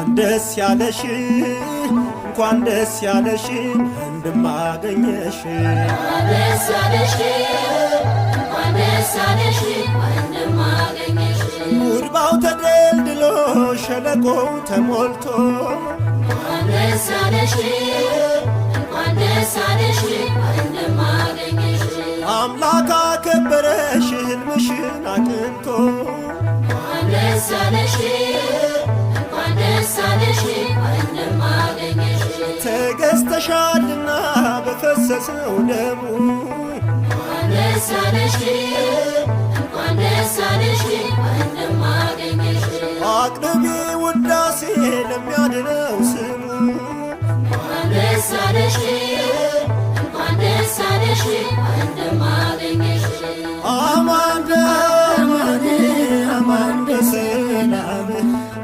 እንኳን ደስ ያለሽ፣ እንኳን ደስ ያለሽ ወንድማገኘሽ። እንኳን ደስ ያለሽ፣ እንኳን ደስ ያለሽ ወንድማገኘሽ። ጉድባው ተደልድሎ ሸለቆው ተሞልቶ፣ እንኳን ደስ ያለሽ፣ እንኳን ደስ ያለሽ ወንድማገኘሽ። አምላክ አከበረሽ ህልምሽን አቅንቶ፣ እንኳን ደስ ያለሽ፣ እንኳን ደስ ያለሽ ወንድማገኘሽ። ተገዝተሻልና በፈሰሰው ደሙ፣ እንኳን ደስ ያለሽ፣ እንኳን ደስ ያለሽ ወንድማገኘሽ። አቅርቢ ውዳሴ ለሚያድነው ስሙ። እንኳን ደስ ያለሽ፣ እንኳን ደስ ያለሽ ወንድማገኘሽ። አማን።